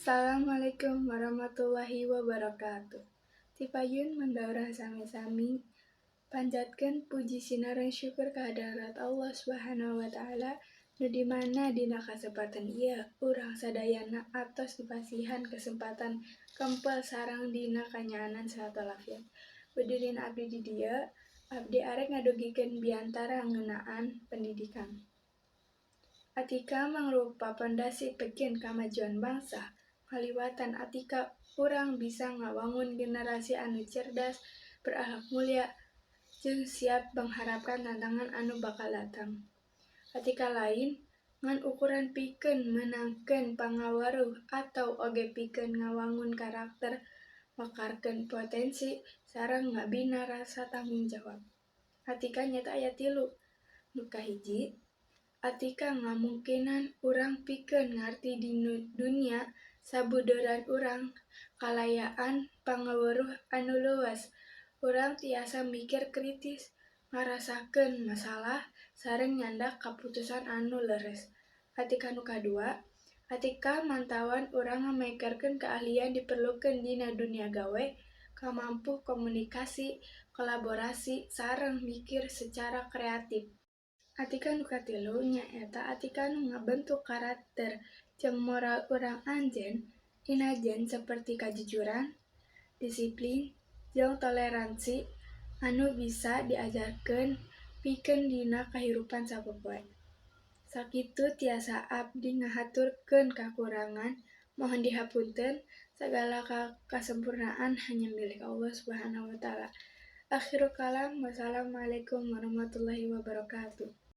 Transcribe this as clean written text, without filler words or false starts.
Assalamualaikum warahmatullahi wabarakatuh. Tipayun mandaurah sami-sami panjatkeun puji sinareng syukur kehadirat Allah Subhanahu wa Ta'ala, nu di mana dina kasempatan ieu urang sadayana atos dipasihan kesempatan kempel sareng dina kanyaanan sehat walafiat. Beudirina abdi di dieu, abdi arek ngadugikeun biantara ngeunaan pendidikan. Atika mangrupa pondasi pikeun kamajuan bangsa. Ngaliwatan atika, urang bisa ngawangun generasi anu cerdas, berakhlak mulia, jeung siap mangharepkeun tantangan anu bakal datang. Atika lain ngan ukuran pikeun meunangkeun pangaweruh atawa oge pikeun ngawangun karakter, mekarkeun potensi, sareng ngabina rasa tanggung jawab. Atika nyaeta aya tilu. Nu kahiji, atika ngamungkinan urang pikeun ngarti dunia sabudeureun urang kalayaan pangaweruh anu leuwes. Urang tiasa mikir kritis, ngarasakeun masalah, sareng nyandak kaputusan anu leres. Atika nu kadua, atika mantawan urang ngamekarkeun keahlian diperlukeun dina dunia gawe, kamampu komunikasi, kolaborasi, sareng mikir secara kreatif. Atika nu katilu nyaeta atika nu ngabentuk karakter jeung moral urang anjeun inajen saperti kajujuran, disiplin, jeung toleransi anu bisa diajarkeun pikeun dina kahirupan sapopoe. Sakitu tiasa abdi ngahaturkeun, kakurangan mohon dihapunten. Sagala kasempurnaan hanya milik Allah Subhanahu wa Ta'ala. Akhirul kalam, wassalamualaikum warahmatullahi wabarakatuh.